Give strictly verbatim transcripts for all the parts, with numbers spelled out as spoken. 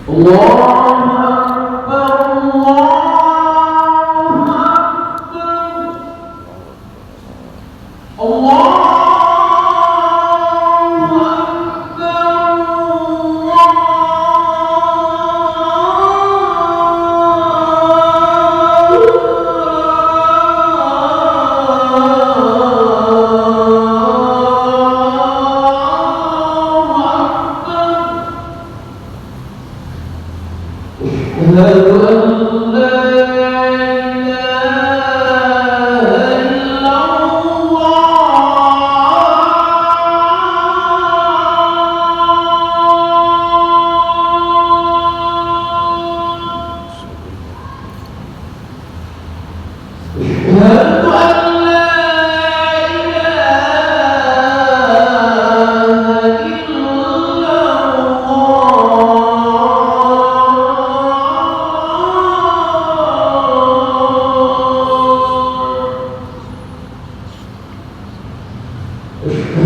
Allahu Akbar, Allahu Akbar. Allahu Akbar, Allahu Akbar. أشهد أن لا إله إلا الله. أشهد أن لا إله إلا الله.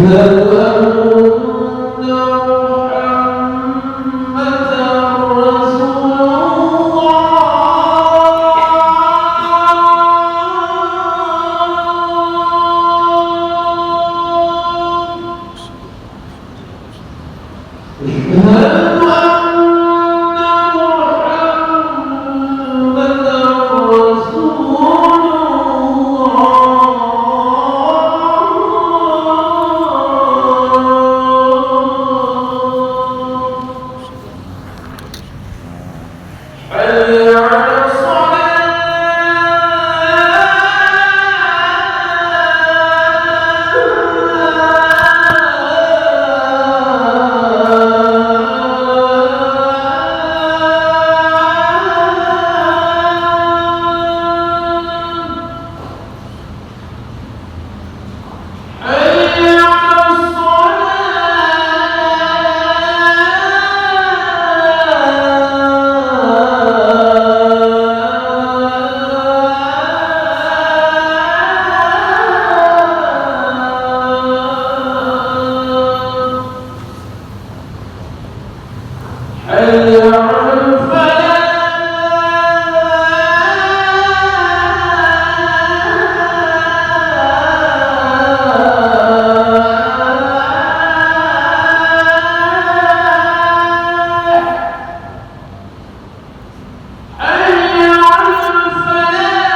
أشهد أن محمدا رسول الله. أشهد أن محمدا رسول الله. حي على الصلاة. حي على الصلاة. حي على الفلاح. حي على الفلاح.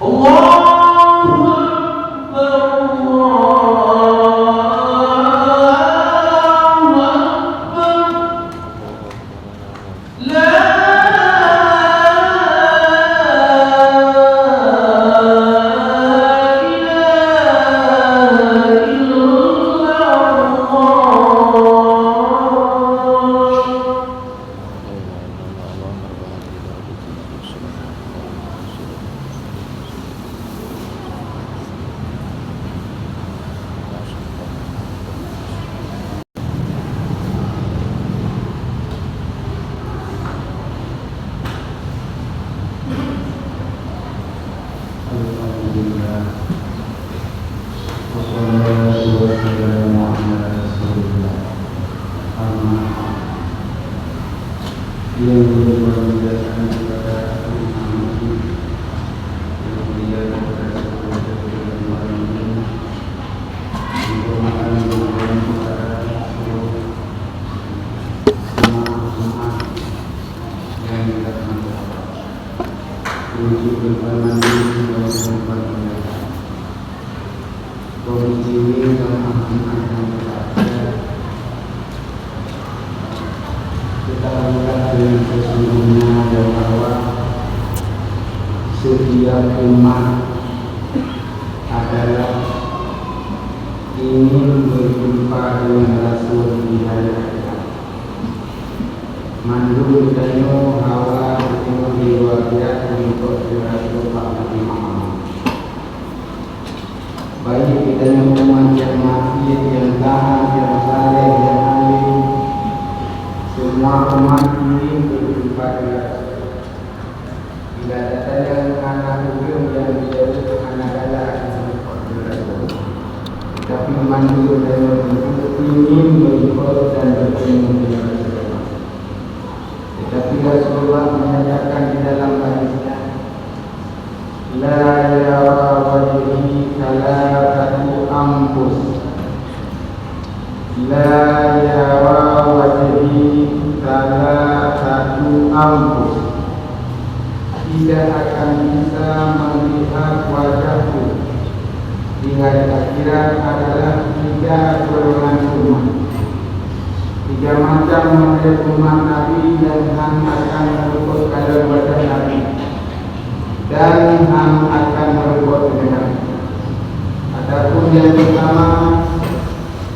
الله أكبر، الله أكبر. لا إله إلا الله. Alhamdulillah. Wassalatu wassalamu ala Rasulillah. Amma ba'd. Yang berkenan kepada Imam Masjid, yang mulia kepada seluruh jemaah, menghormati dan kepada seluruh jemaah-jemaah yang datang. Untuk berkenan di dalam tempat mulia. Kaum muslimin dan muslimat yang berbahagia, ketahuilah dengan sesungguhnya bahwa setiap umat adalah ingin berjumpa dengan Rasul di hari akhirat. Mandum geutanyoe hawa geutanyoe diwasiat untuk rasul Nabi Muhammad. Baik geutanyoe umat nyang maté, nyang taat, nyang saleh, nyang alim, Semua umat ingin berjumpa dengan Rasul. Bila datang hana ureuëng nyang jijaweueb, hana galak jijaweueb. Tetapi mandum tanyoe ingin melihat dan bertemu dengan Rasulullah. Tetapi Rasulullah menyatakan di dalam hadisnya, "La yara wajhi thalathatu anfus." La yara wajhi thalathatu anfus. Tidak akan bisa melihat wajahku di hari akhirat adalah tiga golongan umat. Tiga macam model umat Nabi yang hana akan meureumpok kalon wajah Nabi dan hana akan meureumpok deungon Nabi. Adapun yang pertama,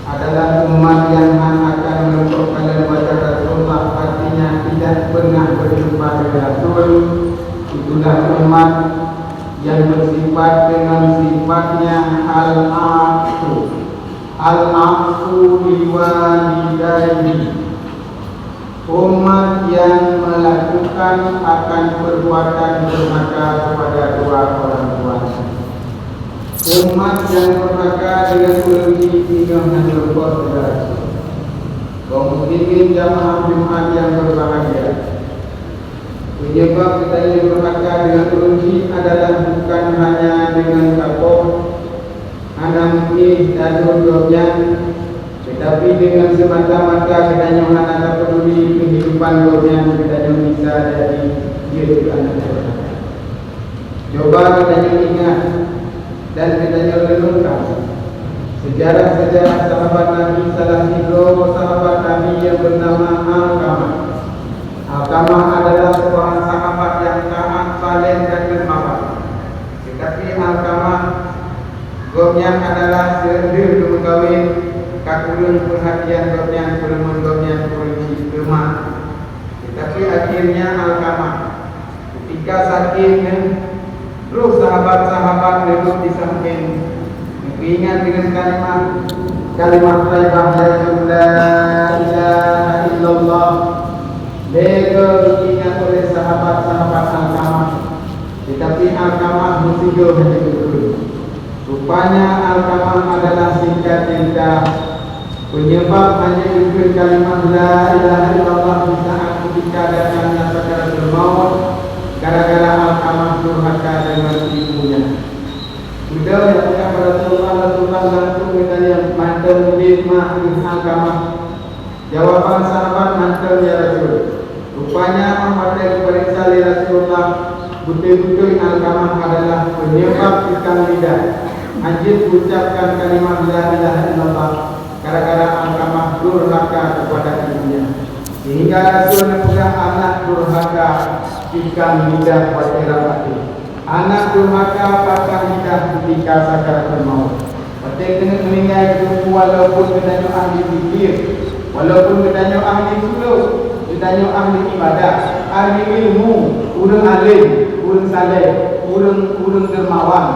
adalah umat yang hana akan meureumpok kalon wajah Rasulullah, artinya tidak pernah berjumpa dengan Rasul. Itulah umat yang bersifat dengan sifatnya al-aqu. Al-aqu liwalidayhi. Umat yang melakukan akan perbuatan durhaka kepada dua orang tuanya. Umat yang durhaka dengan ureuëng jih inong hana luput dari Rasul. Kaum muslimin jamaah Jumat yang berbahagia, penyebab geutanyoe durhaka dengan ureuëng jih adalah bukan hanya dengan tapoh, hana meuéh tadon gobnyan, tetapi dengan semata-mata geutanyoe hana tapeduli kehidupan gobnyan, geutanyoe bisa jadi jeuet keu aneuëk durhaka. Coba geutanyoe ingat dan geutanyoe renungkan sejarah-sejarah sahabat Nabi, salah sidroe sahabat Nabi nyang beunama Alqamah. Alqamah adalah seorang sahabat nyang taat, saleh dan dermawan. Tetapi Alqamah, gobnyan adalah seulheueh geumeukawen, ka kureueng peurhatian gobnyan, peureumeun gobnyan kureueng cit, leumah. Tetapi akhirnya Alqamah, ketika sakét nyan, roh sahabat-sahabat neudok di sampéng, neupeuingat deungon kalimah, kalimah thayyibah, yaitu la ilaha illallah. Lé goe geuingat oleh sahabat-sahabat Alqamah, tetapi Alqamah meusigoe hana geukheun. Rupanya Alqamah adalah singkat cerita penyebab hana geukheun kalimah la ilaha illallah di saat ketika datangnya sakaratul maut, gara-gara Alqamah durhaka dengan ibunya. Sudah ya, kata Rasulullah, Rasulullah langsung bertanya, "Mantong udép mak?" Alqamah. Jawaban sahabat, "Mantong, ya Rasul." Rupanya, óh watée geupareksa lé Rasulullah, beutôi-beutôi Alqamah adalah penyebab tikang lidah, hana jeuet geuucapkan kalimah la ilaha illallah, gara-gara Alqamah durhaka kepada ibunya. Sehingga Rasul neupeugah anak durhaka tikang lidah watée rab até. Anak durhaka patah lidah ketika sakaratul maut. Watée keuneuk meuninggai geuteupeu, walaupun geutanyoe ahli zikir, walaupun geutanyoe ahli suluk, geutanyoe ahli ibadah, ahli ilmu, ureuëng além, ureuëng saleh, ureuëng, ureuëng dermawan,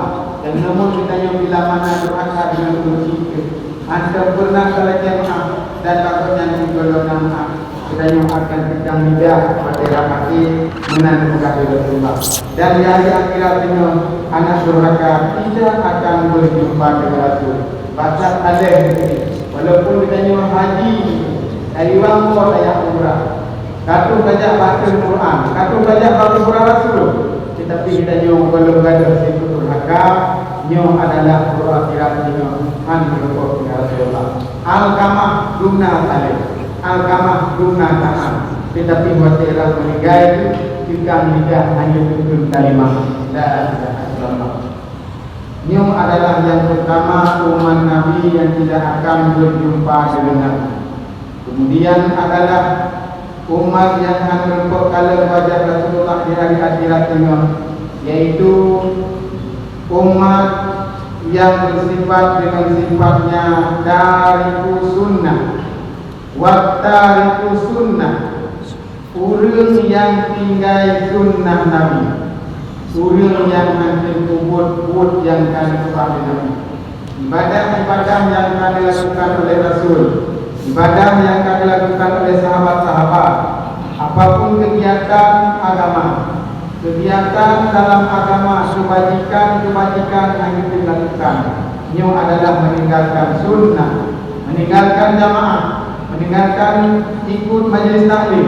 dan namun geutanyoe bila mana durhaka deungon ureuëng syiek, hana pernah salah jamaah dan bak gobnyan sigohlom na meu'ah. Geutanyoe akan tikang lidah watée rab até, meunan peugah lé Rasulullah. Dan di hari akhirat nyoe, anak durhaka tidak akan berjumpa dengan Rasul. Bak that aleh, walaupun geutanyoe haji, dari Bangkok tajak umrah, ka troh tajak baca Quran, ka troh tajak baca Quran Rasul, tetapi geutanyoe gohlom gadôh sifeuet durhaka, nyoe adalah uroe akhirat nyoe hana luput dengan Rasulullah. Alqamah dumna saleh, Alqamah dumna taat, tetapi watée rab meuninggai, tikang lidah hana geukheun kalimah la ilaha illallah. Nyoe adalah nyang pertama umat Nabi yang tidak akan berjumpa dengan Nabi. Kemudian adalah umat yang hana luput kalon wajah Rasulullah di hari akhirat nyoe, yaitu umat yang bersifat dengan sifatnya tariku sunnah. Wa tariku sunnah, ureuëng nyang tinggai sunnah Nabi, ureuëng nyang hana peubuet buet nyang ka geupeugah lé Nabi. Ibadah-ibadah nyang ka dilakukan oleh Rasul, ibadah nyang ka dilakukan oleh sahabat-sahabat, Kegiatan agama. Kegiatan dalam agama, kebajikan-kebajikan nyang geutanyoe lakukan, nyoe adalah meninggalkan sunnah. Meninggalkan jamaah, meninggalkan ikut majelis taklim,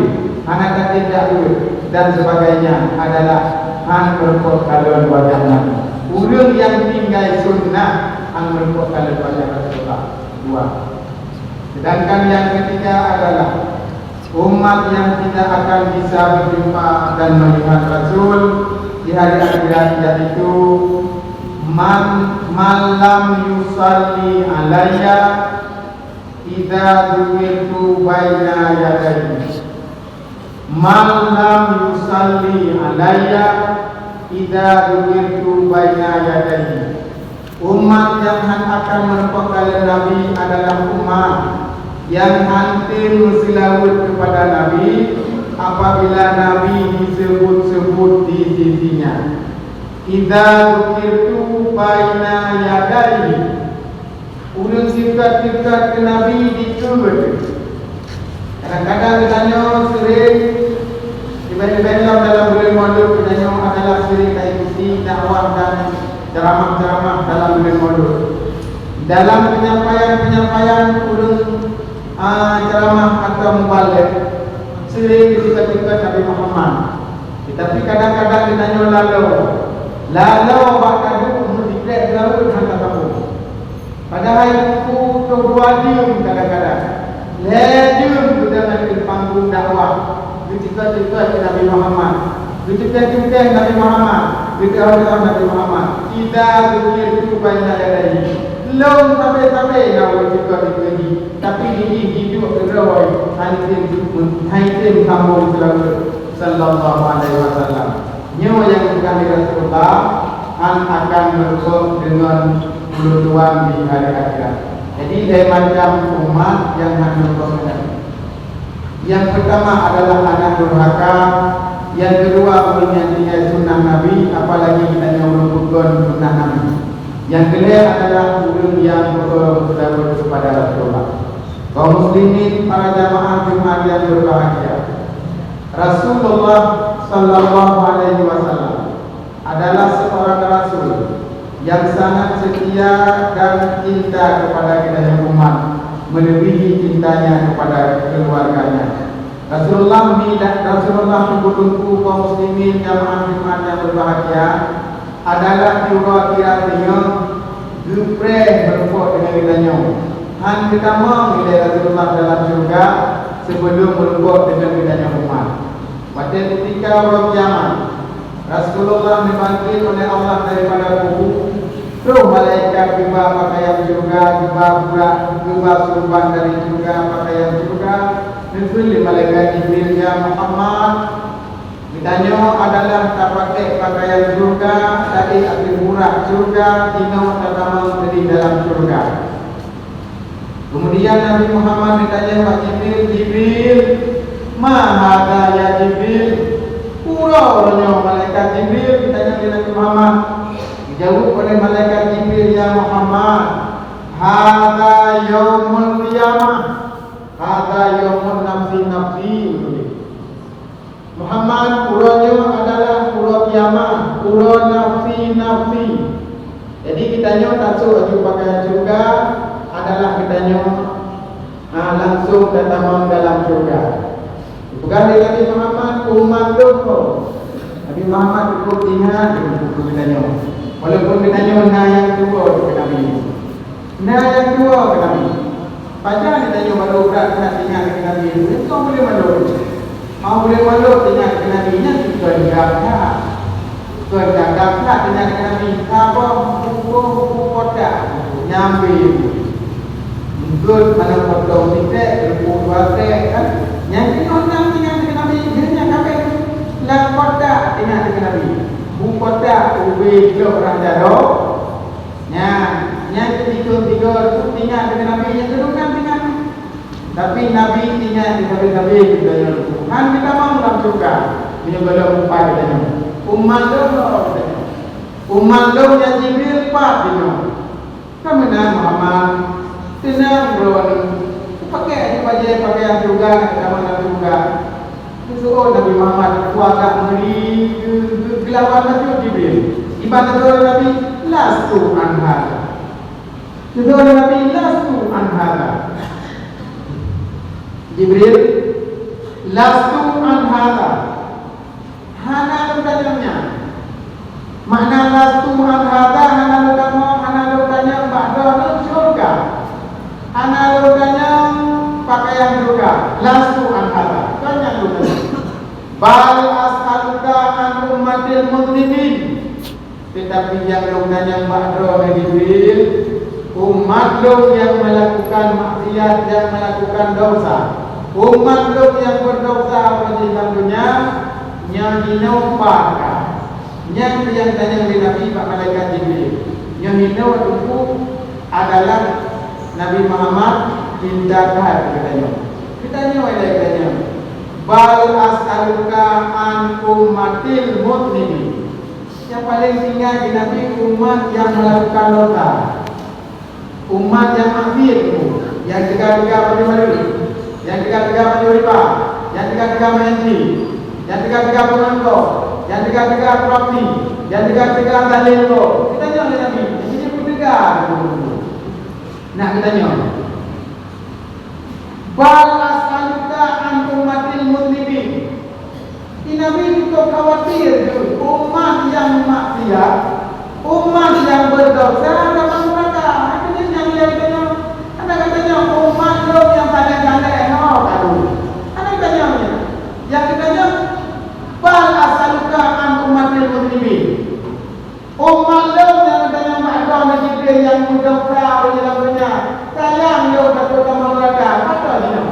hana tatem dakwah dan sebagainya adalah han meureumpok kalon wajah Nabi. Ureuëng nyang tinggai sunnah han meureumpok kalon wajah Rasulullah. Dua. Sedangkan yang ketiga adalah umat yang tidak akan bisa berjumpa dan melihat Rasul di hari akhirat, yaitu man, man lam yusalli alayya idza dzukirtu baina yadayhi. Man lam yusalli alayya idza dzukirtu baina yadayhi. Umat nyang han akan meureumpok kalon Nabi adalah umat nyang han tem meuseulaweuet keupada Nabi apabila Nabi diseubut-seubut di sisinya. Idza dzukirtu baina yadayhi. Ureuëng sifat-sifat keu Nabi dikeue. Kadang-kadang geutanyoe sering, iban-iban lom dalam buleuen Maulud, geutanyoe adalah sering taikuti dakwah dan ceramah-ceramah dalam buleuen Maulud. Dalam penyampaian-penyampaian ureuëng, a, ceramah atau mubalek, sering disifat-sifat Nabi Muhammad. Tetapi kadang-kadang geutanyoe lalo, lalo bak kadu meusikrek seulaweuet hana sambung. Padahai teungku toh dua jeuem kadang-kadang. Lhée jeuem geutanyoe di panggong dakwah, geucukot-cukot keu Nabi Muhammad, geucukot-cukot Nabi Muhammad, geucukot Nabi Muhammad. Idza dzukirtu baina yadayhi. Lom sabe-sabe na ureuëng cukot dikeue jih, tapi jih jiduek keudroe, hana tem, hana tem sambong seulaweuet, sallallahu alaihi wasallam. Nyoe nyang geupeugah lé Rasulullah, han akan meureumpok deungon ulôn tuan di hari akhirat. Jadi, lhée macam umat nyang han meureumpok deungon. Nyang peutama adalah aneuk durhaka, nyang keudua ureuëng nyang tinggai sunnah Nabi, apalagi geutanyoe ureuëng peukon sunnah Nabi. Nyang keulhée adalah ureuëng nyang peugah peusabot keupada Rasulullah. Kaum muslimin, para jamaah Jumat nyang berbahagia, Rasulullah sallallahu alaihi wasallam adalah seorang rasul yang sangat setia dan cinta kepada geutanyoe umat, melebihi cintanya kepada keluarganya. Rasulullah mi-, Rasulullah teungku-teungku kaum muslimin jamaah Jumat yang berbahagia, adalah tiuroe akhirat nyoe geupreh meureumpok deungon geutanyoe. Han geutamong ilée Rasulullah dalam syeuruga sebelum meureumpok deungon geutanyoe umat. Watée kutika uroe kiamat, Rasulullah neubangkét oleh Allah daripada kubu, troh malaikat geuba pakaian syeuruga, geuba burak, geuba surban dari syeuruga, pakaian syeuruga, neukheun lé malaikat Jibril, "Ya Muhammad, geutanyoe adalah tapakék pakaian syeuruga, taék ateueh burak syeuruga, jinoe tatamong keudeh dalam syeuruga." Kemudian Nabi Muhammad geutanyong bak Jibril, "Jibril, ma hadza ya Jibril?" Uroe nyoe malaikat Jibril geutanyong lé Nabi Muhammad. Geujaweueb oleh malaikat Jibril, "Ya Muhammad, hadza yaumul qiyamah, hadza yaumun nafsi nafsi," geutuléh. Muhammad, uroe nyoe adalah uroe kiamat, uroe nafsi-nafsi. Jadi, geutanyoe tasôk aju pakaian syeuruga adalah geutanyoe, ah, langsong tatamong dalam syeuruga. Geupeugah lé Nabi Muhammad, "Umat lôn." Nabi Muhammad cukup ingat deungon buku geutanyoe. Walaupun geutanyoe na nyang tuwoe keu Nabi. Na nyang tuwoe keu Nabi. Pajan geutanyoe barô brat that teuingat keu Nabi, nyoe buleuen Maulud. Mau buleuen Maulud teuingat keu Nabi, nyan kon gagah that. Kon gagah that teuingat keu Nabi. Saboh bungkôh buku kotak nyambe. Eungkôt manok potong sikrek, teupeu dua krek, kan? Nyang keunoe na teuingat keu Nabi, nyan nyang ka abéh. Lam kotak teuingat keu Nabi. Buku kotak ubé glok rang jaroe. Nyan, nyang keu tiga-tiga tu teuingat keu Nabi, nyang keudua teuingat. Tapi Nabi teuingat di sabe-sabe geutanyoe. Han geutamong lam syeuruga, meunyoe gohlom upat geutanyoe. Umat lôn, umat geutanyoe. Umat lôn ya Jibril, pat geutanyoe. Ka meunan Muhammad, teunang droeneuh. Pakék aju bajée pakaian syeuruga, geutamong lam syeuruga. Geuseuôt Nabi Muhammad, "Peue agak meuri keu, keu, geulawan bacut Jibril?" Iban geuseuôt Nabi, "Lastu an hadza." Geuseuôt Nabi, "Lastu an hadza." Jibril, "Lastu an hadza." Hana lôn tanyong nyan. Makna lastu an hadza, hana lôn tanyong, hana lôn tanyong bak droeneuh syeuruga. Hana lôn tanyong pakaian syeuruga. Lastu an hadza. Kon nyan lôn tanyong. Bal as'aluka an ummatil mudhnibin. Teutapi nyang lôn tanyong bak droeneuh Jibril, umat lôn nyang meulakukan maksiat, nyang meulakukan desya. Umat lôn nyang beudesya bak jih lam donya, nyan jinoe pakon. Nyan nyang tanyong lé Nabi bak malaikat Jibril. Nyoe hinoe teungku adalah Nabi Muhammad cinta that keu geutanyoe. Geutanyoe lé geutanyoe. Bal as'aluka an ummatil mudhnibin. Nyang paleng tinggai di Nabi umat nyang meulakukan desya. Umat nyang maksiat, nyang teuga-teuga meunyoe marit, nyang teuga-teuga meunyoe riba, nyang teuga-teuga meuhanji, nyang teuga-teuga peungeut gob, nyang teuga-teuga korupsi, nyang teuga-teuga zalim gob. Geutanyoe lé Nabi, jadi peuteuga. Nak geutanyoe. Bal as'aluka an ummatil mudhnibin. Di Nabi beutôi khawatir keu umat nyang maksiat, umat nyang beudesya dan masuk neuraka. Hana nyang lé geutanyoe. Hana geutanyoe umat lôn nyang tanyong-tanyong nyoe ka deuh. Hana geutanyoe nyan. Nyang geutanyoe, "Bal as'aluka an ummatil mudhnibin." Umat lôn nyang geutanyoe bak droeneuh Jibril nyang meudesya bak jih lam donya, sayang lôn takot tamong neuraka, pakon jinoe?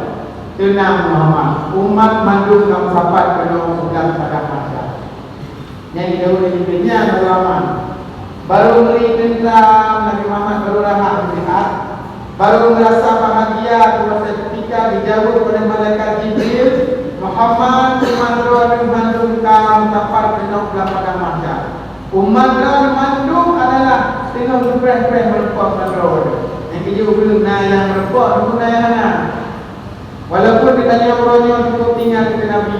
Teunang Muhammad, umat mandum ka meusapat keunoe u blang padang mahsyar. Nyang jidaweueb lé Jibril nyan barô aman. Barô meuri teuntram, Nabi Muhammad barô rahat meusihat. Barô meurasa bahagia keu watèe keutika geujaweueb oleh malaikat Jibril, "Muhammad, umat droeneuh mandum ka meusapat keunoe u blang padang mahsyar. Umat droeneuh mandum adalah teungoh geupreh-preh meurumpok ngon droeneuh." Nyang keujeuet ureueng na nyang meurumpok, na nyang hana. Walaupun geutanyoe uroe nyoe cukup ingat keu Nabi,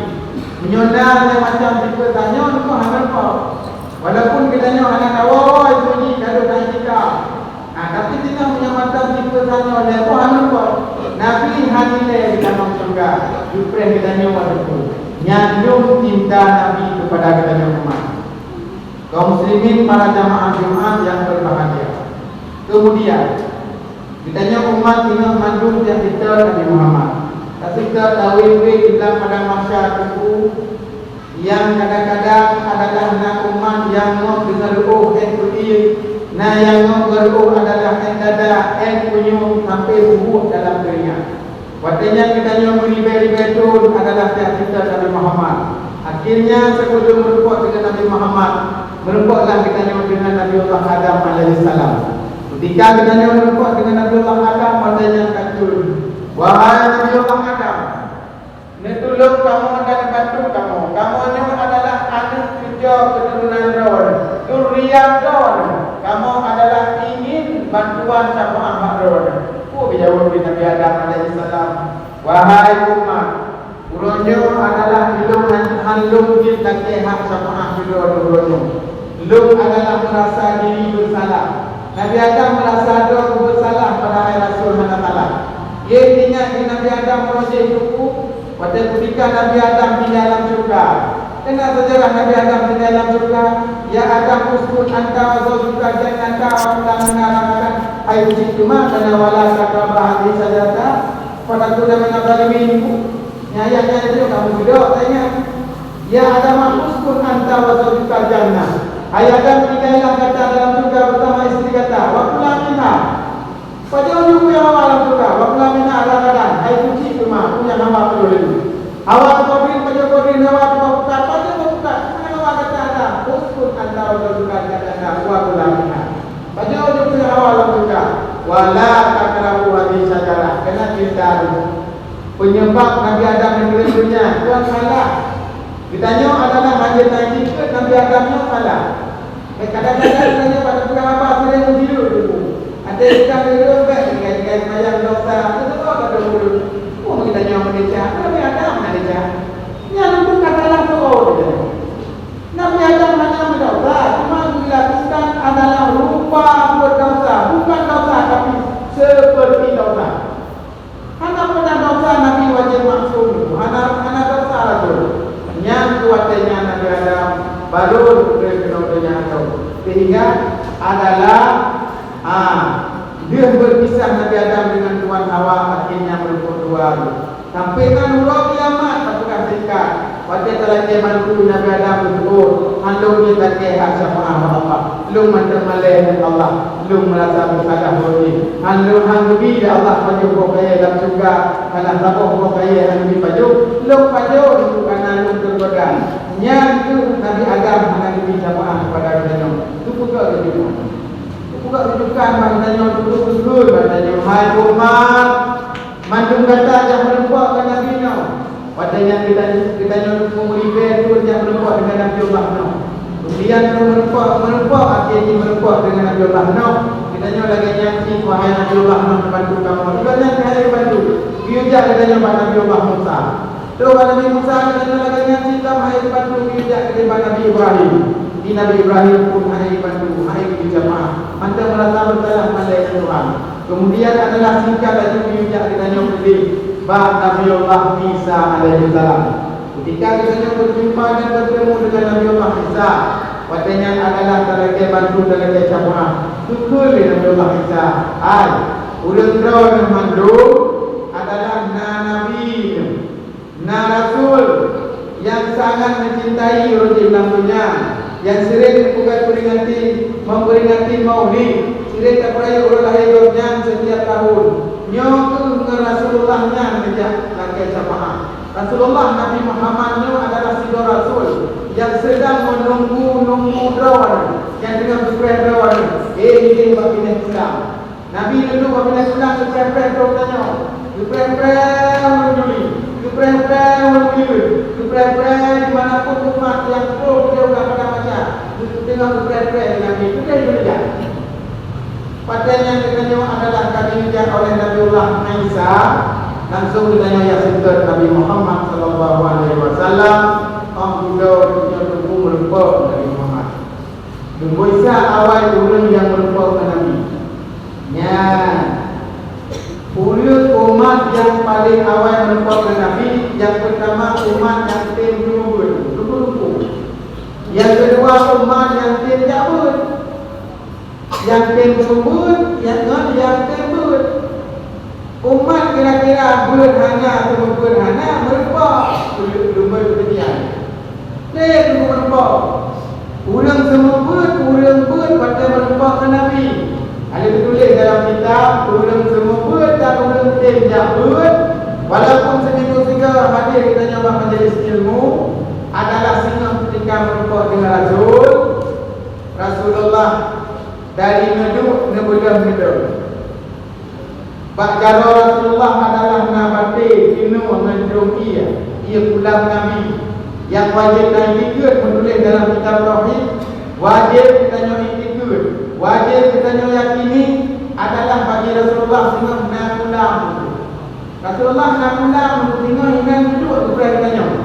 meunyoe na nyang macam tipe tanyoe, nyoe hana meurumpok. Walaupun geutanyoe hana tawoe-woe, jih ka deuh na itikaf. Nah, tapi singoh meunyoe mantong tipe tanyoe lé boh aneuk boh, Nabi hana ilée geutamong syeuruga, geupreh geutanyoe ateueh peue. Nyan dum cinta Nabi keupada geutanyoe umat. Kaum muslimin, para jamaah Jumat nyang berbahagia. Kemudian, geutanyoe umat singoh mandum jak seutôt Nabi Muhammad. Taseutôt tawé-wé di lam padang mahsyar teungku. Nyang kadang-kadang adalah na umat nyang ngob deungon reuôh ét peuieng, na nyang ngob ngon reuôh adalah ét dada, ét punyueng sampoe bubuet dalam teuringat. Watée nyan geutanyoe meuribée-ribée thon adalah jak seutôt Nabi Muhammad. Akhirnya, sibeulom meurumpok deungon Nabi Muhammad, meurumpoklah geutanyoe deungon Nabi Allah Adam alaihissalam. Keutika geutanyoe meurumpok deungon Nabi Allah Adam, watée nyan ka kheun, "Wahai Nabi Allah Adam, neutulông kamoe dan neubantu kamoe. Kamoe nyoe adalah aneuk cucoe keuturonan Droeneuh, zuriat Droeneuh. Kamoe adalah ingin bantuan syafaat bak Droeneuh." Peue geujaweueb lé Nabi Adam alaihissalam, "Wahai umat, uroe nyoe adalah lôn han, han lôn jeuet lakée hak syafaat keu droeneuh uroe nyoe. Lôn adalah meurasa diri beusalah." Nabi Adam meurasa droe beusalah, padahai Rasul hana salah. Yeh ingat di Nabi Adam uroe jih teungku, watée keutika Nabi Adam tinggai lam syeuruga. Deungon seujarah Nabi Adam tinggai lam syeuruga, "Ya Adam, uskun anta wa zaujukal jannata wa kula minha ragadan haitsu syi'tuma, kana wala taqraba hadhihi syajarata fatakuna minaz zalimin." Nyan ayat nyan laju kamoe geudok, teuingat. "Ya Adam, uskun anta wa zaujukal jannah." Hai Adam, tinggai lah gata dalam syeuruga beusama istri gata. Wa kula minha. Pajoh jih peue nyang hawa lam syeuruga, wa kula minha ragadan, haitsu syi'tuma, peue nyang hawa pajoh laju. Hawa keudroe, pajoh keudroe, hawa buah pukat, pajoh buah pukat, peue nyang hawa gata Adam, uskun anta wa zaujukal jannata wa kula minha. Pajoh jih peue nyang hawa lam syeuruga, wa la taqrabu hadhihi syajarah, keunan cinta dulu. Peunyeubab Nabi Adam geuteurimong donya, kon salah. Geutanyoe adalah hana taikot Nabi Adam nyoe salah. Kadang-kadang geutanyoe bak tapeugah haba seuréng meugilu teungku. Até geutanyoe bèk tinggai-tinggai seumayang dosa, teuka ka dong ureueng. Oh, geutanyoe meudesya, Nabi Adam hana desya. Nyan Sehingga adalah, ha, deuh beupisah Nabi Adam dengan Tuan Hawa, akhirnya meureumpok dua. Sampai nan uroe kiamat, tapeugah singkat. Watée talakée bantu Nabi Adam geuseuôt, han lôn jeuet lakée hak syafaat bak Allah. Lôn mantong malée ngon Allah. Lôn meurasa meusalah lôn jih. Han lôn han geubi lé Allah pajoh boh kayée lam syeuruga, kana saboh boh kayée han geubi pajoh. Lôn pajoh, lôn kana lôn teugoda. Nyan keuh Nabi Adam hana geubi syafaat keupada geutanyoe. Teupeugah lé Tuhan. Teupeugah lé Tuhan bak geutanyoe, teupeugah lé geutanyoe, hai umat, mandum gata nyang meureumpok ngon Nabi nyoe. Watée nyan geutanyoe, geutanyoe meuribée tu nyang meureumpok deungon Nabi Allah Nuh. Kemudian meureumpok, meureumpok akhé jih meureumpok deungon Nabi Allah Nuh. Geutanyoe lagée nyan cit, wahai Nabi Allah Nuh, neubantu kamoe. Iban nyan keuhai bantu. Geuyue jak geutanyoe bak Nabi Allah Musa. Trok bak Nabi Musa, geutanyoe lagée nyan cit lom, hai bantu geuyue jak keudeh bak Nabi Ibrahim. Di Nabi Ibrahim pun hai bantu, hai geuyue jamaah. Mantong meurasa meusalah malée ngon Tuhan. Kemudian adalah singkat laju geuyue jak geutanyoe keudeh bak Nabi Allah Isa alaihissalam. Ketika geutanyoe beujumpa dan bertemu dengan Nabi Allah Isa, watée nyan adalah talakée bantu, talakée jamaah. Geukheun lé Nabi Allah Isa, "Hai, ureuëng droeneuh mandum adalah na nabi neuh." Na rasul nyang sangat meucintai roh jih lam donya, nyang sering neupeugah peringati, memperingati Maulid, sering tapeurayeuk uroe lahé gobnyan setiap tahun. Nyoe keuh ngon Rasulullah nyan neujak lakée syafaat. Rasulullah Nabi Muhammad nyoe adalah sidroe rasul nyang sedang menunggu-nunggu droeneuh, nyang teungoh geupreh droeneuh, éh, ideh bak binéh pulang. Nabi lôn bak binéh pulang geupreh-preh droe tanyoe. Geupreh-preh ureuëng Juli, geupreh-preh ureuëng Uyun, geupreh-preh di mana pun umat nyang troh keudeh u padang mahsyar, geuteungoh geupreh-preh lé Nabi. Keudeh Juli jak. Watée nyan geutanyoe adalah ka geujak oleh Nabiullah Isa, langsung geutanyoe jak seutôt Nabi Muhammad sallallahu alaihi wasallam, óh dudoe nyoe teungku meureumpok Nabi Muhammad. Geubeusa awai ureuëng nyang meureumpok ngon Nabi. Nyan, ureuëng umat nyang paleng awai meureumpok ngon Nabi, nyang peurtama umat nyang tem seumeubeuet, lumpu-lumpu. Nyang keudua umat nyang tem jak beuet. Nyang tem seumeubeuet, nyang ngon nyang tem beuet. Umat kira-kira beuet hana, seumeubeuet hana, meureumpok. Ulôn, ulôn beuet keudeh nyan. Tem meureumpok. Ureuëng seumeubeuet, ureuëng beuet watée meureumpok ngon Nabi. Ka lheueh teutuléh dalam kitab, ureuëng seumeubeuet dan ureuëng tem jak beuet, walaupun siminggu sigoe hadir geutanyoe bak majelis ilmu, adalah singoh keutika meureumpok deungon Rasul. Rasulullah dari neuduek neubeudôh neudong. Bak jaroe Rasulullah adalah na batée, jinoe ngon jrông ié, ié pulam Nabi. Nyang wajéb na itikeuet, meutuléh dalam kitab tauhid, wajéb geutanyoe itikeuet, wajéb geutanyoe yakini adalah bagi Rasulullah singoh na pulam. Rasulullah na pulam, singoh inan duek geupreh geutanyoe.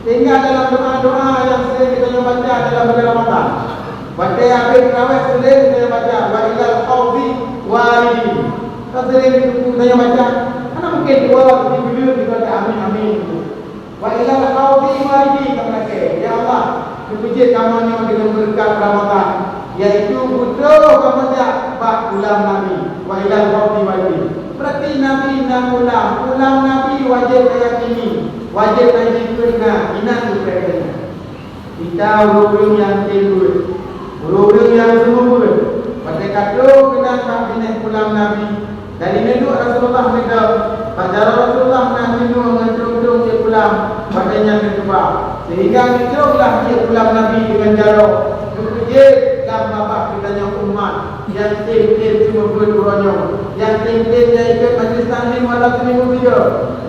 Sehingga dalam doa-doa nyang sering geutanyoe baca dalam bulan Ramadhan, watée habéh tarawih sering geutanyoe baca, "Wa ilal haudhi waridi." Kan sering geutanyoe baca, hana mungkin dua di buleuen geutanyoe baca, "Amin, amin." "Wa ilal haudhi waridi," ka meulakée, "Ya Allah, neupeujeuet kamoe nyoe deungon beureukat Ramadhan." Yaitu beutôi kamoe jak bak pulam Nabi, wa ilal haudhi waridi. Berarti Nabi na pulam, pulam Nabi wajéb tayakini, wajéb tajikeuet na, inan geupreh geutanyoe. Kita ureuëng nyang tem beuet, ureuëng nyang seumeubeuet, watée ka troh keunan bak binéh pulam Nabi, dari neuduek Rasulullah neudong, bak jaroe Rasulullah na jinoe ngon jrông-jrông ié pulam, watée nyan neutuba. Sehingga geucrôk lah ié pulam Nabi deungon jaroe, geupeujeuet lam babah geutanyoe umat nyang tem-tem seumeubeuet uroe nyoe, nyang tem-tem nyang ikot majelis taklim walau siminggu sigoe.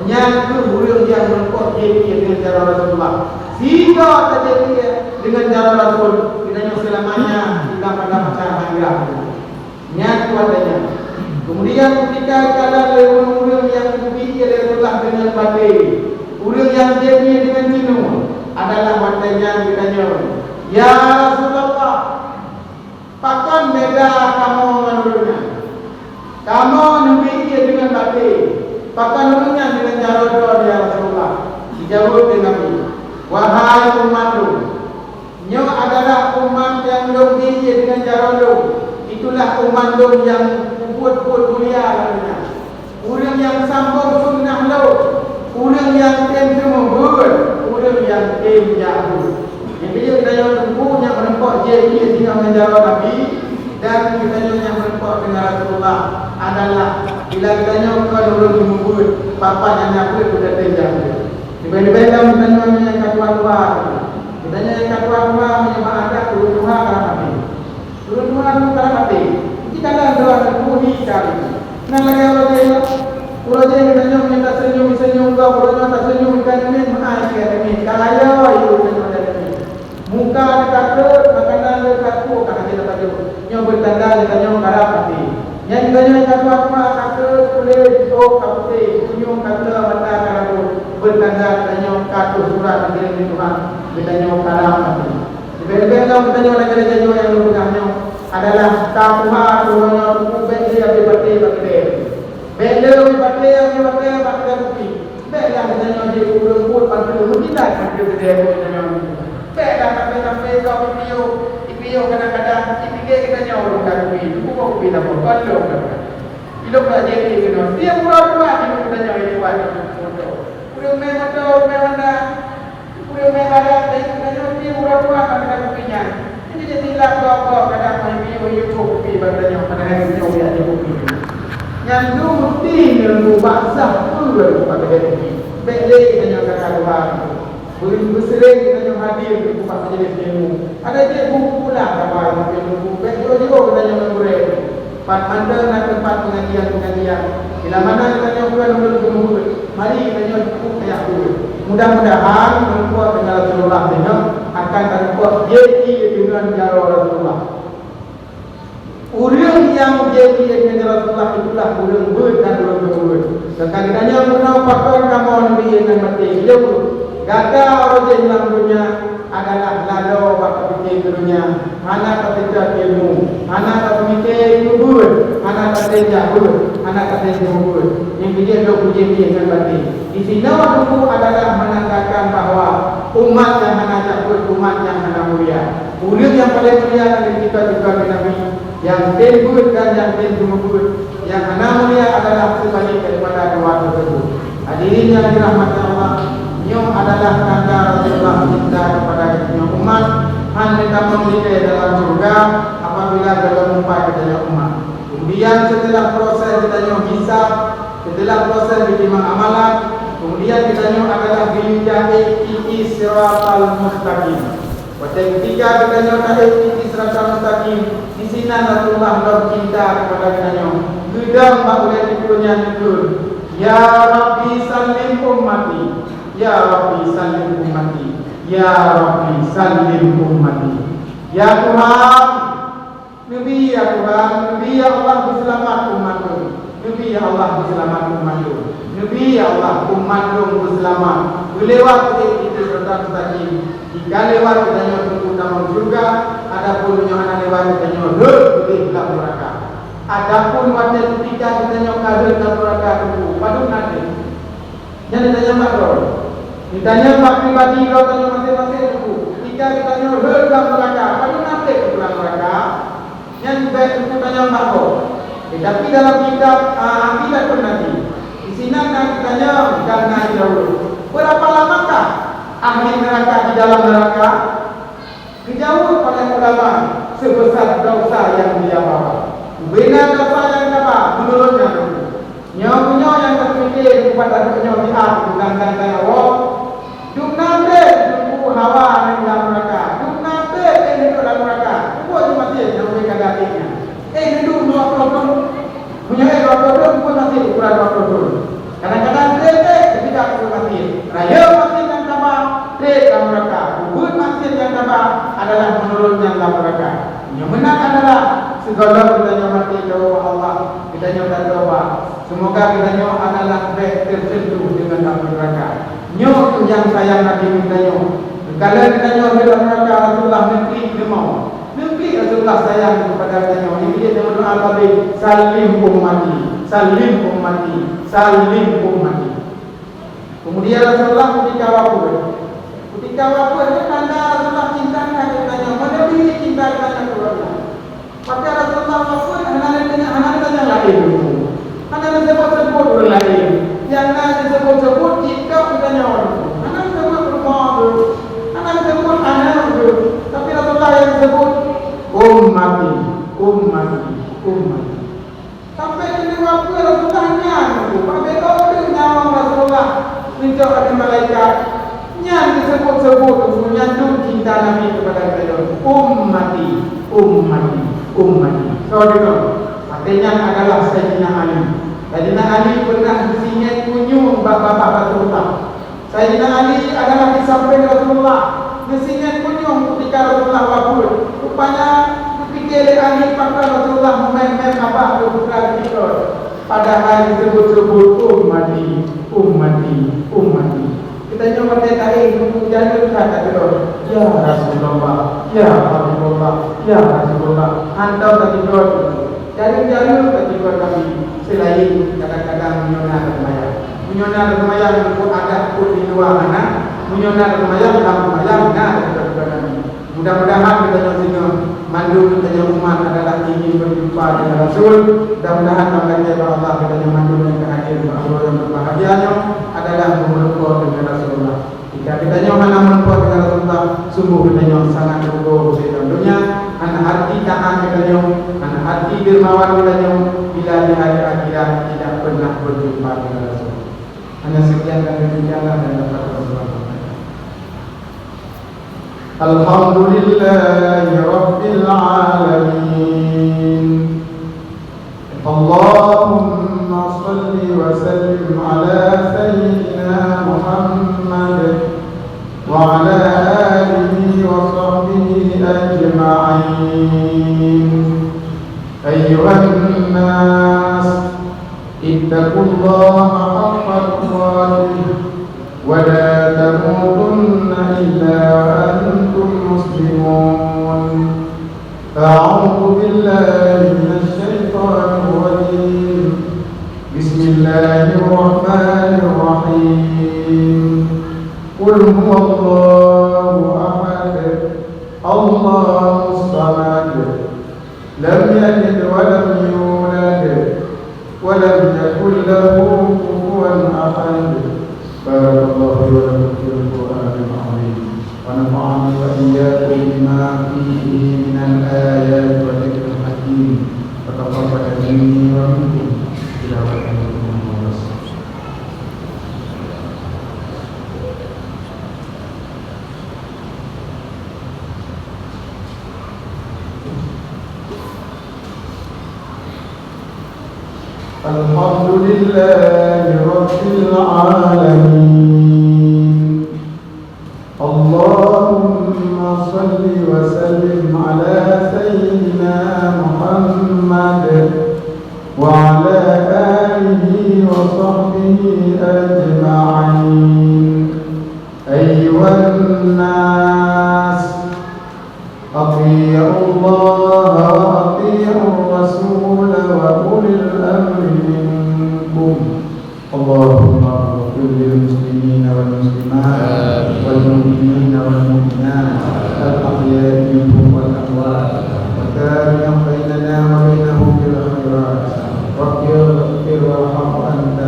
Nyan keuh ureuëng nyang meureumpok jieb ié deungon jaroe Rasulullah. Sehingga tajak ié deungon jaroe Rasul, geutanyoe seulamanya tinggai pada masa hangga. Nyan kuat nyan. Kemudian, keutika geukalon lé ureuëng-ureuëng nyang geubi ié lé Rasulullah deungon batée, ureuëng nyang jieb ié deungon jinoe, adalah watée nyan geutanyoe, "Ya Rasulullah, pakon beda kamoe ngon ureuëng nyan? Kamoe neubi ié deungon batée, pakon ureuëng nyan deungon jaroe droe, ya Rasulullah?" Jijaweueb lé Nabi, "Wahai umat lôn, Nyoe adalah umat nyang lôn bi deungon jaroe lôn. Itulah umat lôn nyang peubuet-buet mulia lam donya. Ureuëng nyang sambong sunnah lôn, ureuëng nyang tem seumeubeuet, ureuëng nyang tem jak beuet. Nyang keujeuet geutanyoe teungku nyang meureumpok jih singoh ngon jaroe Nabi, dan geutanyoe nyang meureumpok deungon Rasulullah adalah bila geutanyoe kon ureuëng seumeubeuet, papa nyang na beuet geutanyoe jak beuet. Leubeh-leubeh lom geutanyoe nyang ka tuha-tuha. Geutanyoe nyang ka tuha-tuha meunyoe bak adat ureuëng tuha ka maté. Ureuëng tuha tu ka maté. Ci kana droe teupeue hi kali. Nang lagèe uroe jih, uroe jih geutanyoe meunyoe taseunyum-seunyum gob, uroe nyoe taseunyum ikan teumit, meu'ah ikan teumit. Ka layoe yue geutanyoe ikan teumit. Muka lé ka trok, makanan lé ka trok, ka hana lé pajoh. Nyoe beutanda geutanyoe ka rab maté. Nyan geutanyoe ka tuha-tuha, ka trok kulét, jiôh ka putéh, kunyueng ka teuloe, mata ka rabot. Beutanda geutanyoe ka troh surat geukirém lé Tuhan, geutanyoe ka rab maté. Leubeh-leubeh lom geutanyoe lagèe-lagèe nyoe nyang lôn peugah nyoe adalah ka tuha, tuha nyoe teungku, bèk lé abéh batèe bak keudè. Bèk lé abéh batèe, abéh batèe bak keudè kupi. Bèk lé geutanyoe jeuet keu ureueng buet panteue meukilat panteue keudè geutanyoe. Bèk lé sampoe-sampoe gob ipiôh, ipiôh kadang-kadang ipike geutanyoe ureueng ka kupi, teungku, kupi saboh, kon lôn ka. Ilôn ka jeuet keunoe. Tiep uroe dua jeuet geutanyoe ilôn buat moto. Ureueng mè moto, ureueng mè Honda. Ureueng mè barang, dan geutanyoe pih uroe dua ka geutanyoe kupi nyan. Jadi, jadi silap gob-gob kadang meuhiu-hiu kupi bak geutanyoe, padahai geutanyoe jak jok kupi. Nyan tu meusti nyoe bak sah peue bak geutanyoe kupi. Bèk lé geutanyoe gata dua. Beu-, beuseuréng geutanyoe hadir di bak majelis ilmu. Ada jeuet buku pulang kawan ilmu. Bèk jiôh-jiôh geutanyoe ngon gurèe. Pat mantong na teumpat pengajian-pengajian. Bila mana geutanyoe kon ureueng geumeubuet, mari geutanyoe cukup tajak buet. Mudah-mudahan meureumpok deungon Rasulullah singoh akan tareupok jeuet deungon jaroe Rasulullah. Ureueng nyang jeuet deungon jaroe Rasulullah itulah ureueng beuet dan ureueng geumeubuet. Seukali geutanyoe meunoe pakon kamoe neubi ngon maté. Gata uroe jih lam donya adalah laloe bak tapike keu donya, hana tapeugah ilmu, hana tapike peubuet, hana tapeugah buet, hana tapeugah buet. Nyang keujeuet lôn puji-puji ngon batin. Disinoe teungku adalah menandakan bahwa umat nyang hana jak buet, umat nyang hana mulia. Ureueng nyang paleng mulia na di tingkat-tingkat Nabi. Nyang tem beuet dan nyang tem geumeubuet, nyang hana mulia adalah seubalik daripada dua tersebut. Hadirin yang dirahmati Allah, nyoe adalah tanda Rasulullah cinta kepada geutanyoe umat, hana tamong ilée dalam syurga apabila gohlom meupat geutanyoe umat. Kemudian setelah proses geutanyoe hisab, setelah proses geutimang amalan, kemudian geutanyoe adalah geuyue jak ék titi siratal mustaqim. Watée keutika geutanyoe taék titi siratal mustaqim, disinan Rasulullah lom cinta keupada geutanyoe. Geudong bak ulée tipu nyan neukheun, "Ya Rabbi sallim ummati, ya Rabbi sallim ummati, ya Rabbi sallim ummati." Ya Tuhan, Neubi ya Tuhan, neubi ya Allah beuseulamat umat lôn. Neubi ya Allah beuseulamat umat lôn. Neubi ya Allah umat lôn beuseulamat. Beulewat ék titi siratal mustaqim. Jika lewat geutanyoe teungku tamong syeuruga, adapun meunyoe hana lewat geutanyoe rhot udeb lam neuraka. Adapun watée keutika geutanyoe ka rhot lam neuraka teungku, padub na teuh? Nyan neutanyong bak droe. Neutanyong bak pribadi droe tanyoe maséng-maséng teungku. Keutika geutanyoe rhot lam neuraka, padub na teuh lam neuraka? Nyan bèk teungku tanyong bak gob. Teutapi dalam kitab, a, Aqidatun Nabi, disinan na geutanyong dan na geujaweueb, "Beurapa lamakah ahli neuraka di dalam neuraka?" Geujaweueb oleh ulama, "Seubeusa dosa nyang dia bawa." Ubena dosa nyang taba, meunurot nyan teungku. Nyoe meunyoe nyang tapike teumpat aneuk nyoe siat bukan gata-gata nyoe. Dum na teuh teungku hawa ngon lam neuraka. Dum na teuh éh neudok lam neuraka. Cuba jeumaséh nyang ubé ka gaki nyan. Éh neudok dua ploh thon. Meunyoe éh dua ploh thon, cuba maséh ukuran dua ploh thon. Kadang-kadang trép-trép keudeh ka peubuet maksiet. Rayeuk maksiet nyang taba, trép lam neuraka. Peubuet maksiet nyang taba adalah meunurot nyan lam neuraka. Nyang meunan adalah sigohlom geutanyoe maté teuh, "Ya Allah, geutanyoe tatoba." Seumoga geutanyoe adalah bèk teuseuntuh deungon api neuraka. Nyoe kheueh nyang sayang Nabi geutanyoe. Takalon geutanyoe lam neuraka, Rasulullah neuklik leumô. Neuklik Rasulullah sayang keupada geutanyoe. Nyang jeuet neumeudoa tabé, "Sallim ummati, sallim ummati, sallim ummati." Kemudian Rasulullah keutika wafeuet. Keutika wafeuet nyan tanda Rasulullah cinta keu Ini cinta dengan Rasulullah. Maka Rasulullah wafat, hana neutanyong, hana neutanyong laén. Hana neusebut-sebut ureueng laén. Nyang na neusebut-sebut cit geutanyoe. Hana neusebut rumoh geuh. Hana neusebut aneuk geuh. Tapi Rasulullah nyang neusebut, "Ummati, ummati, ummati." Sampai keuneuk wafeuet Rasulullah nyan, bak beudoh teuh nyawöng Rasulullah, neucok lé malaikat. Nyan geusebut-sebut, nyan dum cinta Nabi keupada geutanyoe. Ummati, ummati, ummati. Soe deungoe? Watèe nyan adalah Saidina Ali. Saidina Ali peunah geusingét kunyueng bak babah Rasulullah. Saidina Ali adalah di sampéng Rasulullah. Geusingét kunyueng keutika Rasulullah wafeuet. Rupanya, geupike lé Ali pakon Rasulullah meumén-mén babah keu putra geutanyoe. Padahai geusebut-sebut, "Ummati, ummati, ummati." Geutanyoe watèe taéh, meunyoe jaleueng that takeudroe, "Ya Rasulullah, ya Habibullah, ya Rasulullah." Hantom takeudroe. Jareueng-jareueng takeudroe Nabi, seulaén kadang-kadang meunyoe na taseumayang. Meunyoe na taseumayang, ngon adat pun di luwa hana. Meunyoe na taseumayang, lam seumayang na takeudroe Nabi. Mudah-mudahan geutanyoe singoh mandum geutanyoe umat adalah ingin berjumpa dengan Rasul. Mudah-mudahan bak lagèe bak Allah geutanyoe mandum nyang ka hadir bak uroe nyang berbahagia nyoe adalah meureumpok dengan Rasulullah. Jika geutanyoe hana meureumpok dengan Rasulullah, sungguh geutanyoe sangat rugoe di dalam dunia, hana arti taat geutanyoe, hana arti dermawan geutanyoe, bila di hari akhirat tidak pernah berjumpa dengan Rasul. Hanya sekian dan demikianlah yang dapat kami sampaikan. Alhamdulillahi Rabbil Alamin. اللهم صل وسلم على سيدنا محمد وعلى آله وصحبه أجمعين. أيها الناس، اتقوا الله حق تقاته ولا تموتن إلا وأنتم مسلمون. أعوذ بالله من الشيطان الرجيم. بسم الله الرحمن الرحيم. قل هو الله أحد، الله الصمد، لم يلد ولم يولد، ولم يكن له كفوا أحد. بارك الله لي ولكم في القرآن العظيم، ونفعني وإياكم بما فيه من الآيات والذكر الحكيم، وتقبل مني ومنكم تلاوة القرآن. الحمد لله رب العالمين. اللهم صل وسلم على سيدنا محمد وعلى آله وصحبه أجمعين. أيها الناس، أطيعوا الله وأطيعوا الرسول وأولي الأمر منكم. اللهم اغفر للمسلمين والمسلمات والمؤمنين والمؤمنات الأحياء منهم والأموات وتابع بيننا وبينهم بالخيرات. رب اغفر وارحم وأنت